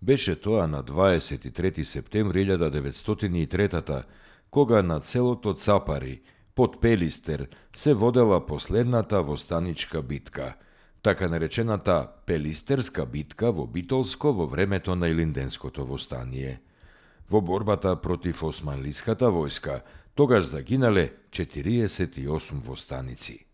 Беше тоа на 23 септември 1903 кога на селото Цапари, под Пелистер, се водела последната востаничка битка, така наречената Пелистерска битка во Битолско во времето на Илинденското востание. Во борбата против османлиската војска тогаш загинале 48 востаници.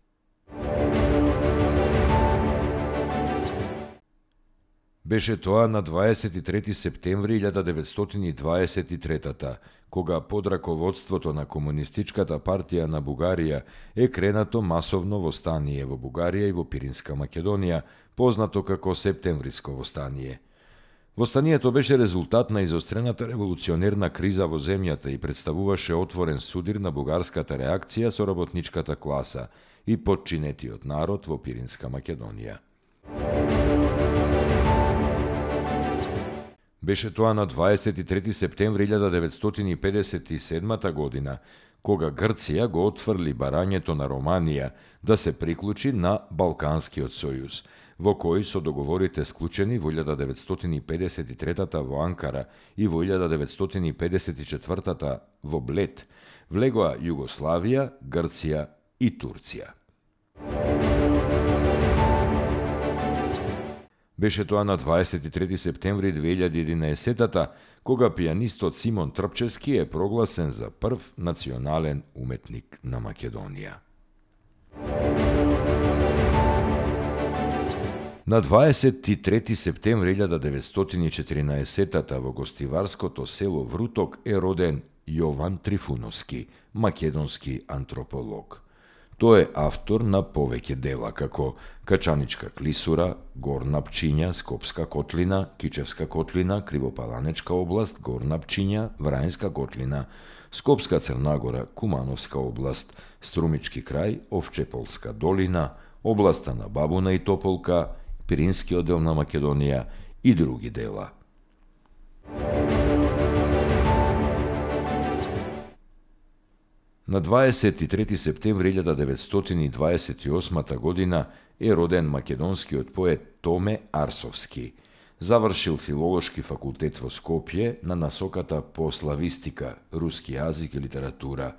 Беше тоа на 23 септември 1923 кога под раководството на Комунистичката партија на Бугарија е кренато масовно востание во Бугарија и во Пиринска Македонија, познато како Септемвриско востание. Востанието беше резултат на изострената револуционерна криза во земјата и представуваше отворен судир на бугарската реакција со работничката класа и подчинетиот народ во Пиринска Македонија. Беше тоа на 23 септември 1957 година, кога Грција го отфрли барањето на Романија да се приклучи на Балканскиот сојуз, во кој со договорите склучени во 1953 во Анкара и во 1954 во Блед, влегоа Југославија, Грција и Турција. Беше тоа на 23 септември 2011 кога пијанистот Симон Трпчевски е прогласен за прв национален уметник на Македонија. На 23 септември 1914 во гостиварското село Вруток е роден Јован Трифуновски, македонски антрополог. Тој е автор на повеќе дела како Качаничка клисура, Горна Пчиња, Скопска котлина, Кичевска котлина, Кривопаланечка област, Горна Пчиња, Врајнска котлина, Скопска Црнагора, Кумановска област, Струмички крај, Овчеполска долина, областа на Бабуна и Тополка, Пиринскиот дел на Македонија и други дела. На 23 септември 1928 година е роден македонскиот поет Томе Арсовски. Завршил филолошки факултет во Скопје на насоката по славистика, руски јазик и литература.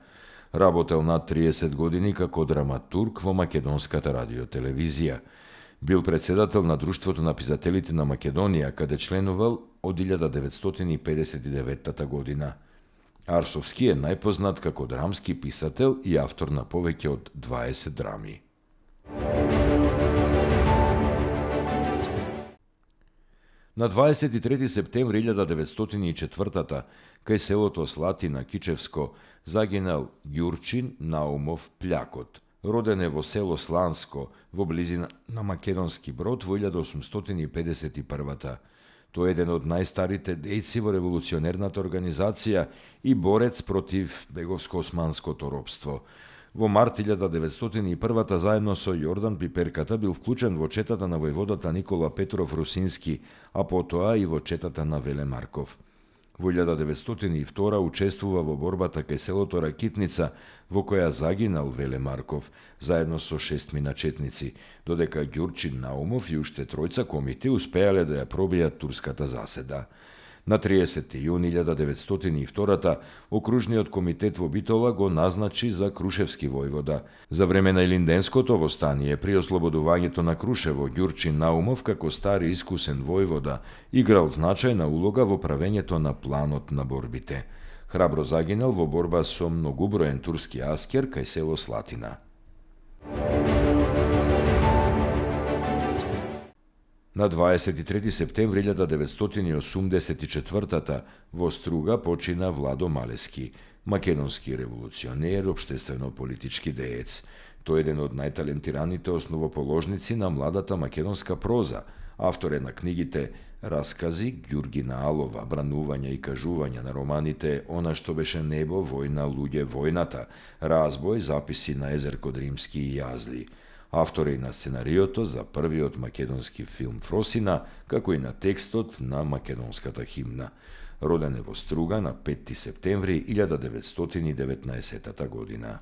Работел над 30 години како драматург во македонската радиотелевизија. Бил председател на Друштвото на писателите на Македонија, каде членувал од 1959 година. Арсовски е најпознат како драмски писател и автор на повеќе од 20 драми. На 23 септември 1904 кај селото Слатина Кичевско загинал Ѓурчин Наумов Плјакот. Роден е во село Сланско, во близина на Македонски Брод во 1851. Тој е еден од најстарите дејци во револуционерната организација и борец против беговско-османското робство. Во март 1901 заедно со Јордан Пиперката бил вклучен во четата на војводата Никола Петров Русински, а потоа и во четата на Веле Марков. Во 1902 учествува во борбата кај селото Ракитница, во која загинал Веле Марков, заедно со 6 четници, додека Ѓурчин Наумов и уште тројца комити успеале да ја пробијат турската заседа. На 30. јуни 1902 окружниот комитет во Битола го назначи за Крушевски војвода. За време на Илинденското востание при ослободувањето на Крушево, Ѓурчин Наумов како стар и искусен војвода играл значајна улога во правењето на планот на борбите. Храбро загинал во борба со многуброен турски аскер кај село Слатина. На 23 септември 1984 во Струга почина Владо Малески, македонски револуционер, општествено-политички деец. Тој е еден од најталентираните основоположници на младата македонска проза, автор е на книгите Раскази Ѓургина Алова, Бранување и кажување, на романите Она што беше небо, Војна, луѓе, војната, Разбој, Записи на Езерко Дримски и Јазли. Автор е и на сценариото за првиот македонски филм Фросина, како и на текстот на македонската химна. Роден е во Струга на 5 септември 1919 година.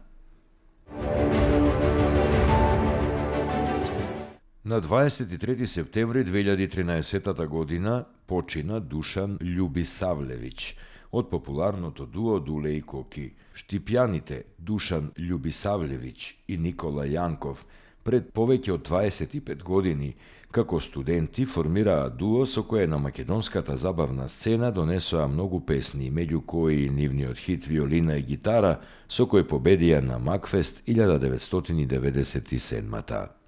На 23 септември 2013 година почина Душан Љубисавлевиќ од популарното дуо Дуле и Коки. Штипјаните Душан Љубисавлевиќ и Никола Јанков пред повеќе од 25 години како студенти формираа дуо со кое на македонската забавна сцена донесоа многу песни, меѓу кои и нивниот хит Виолина и гитара, со кој победија на Макфест 1997-та.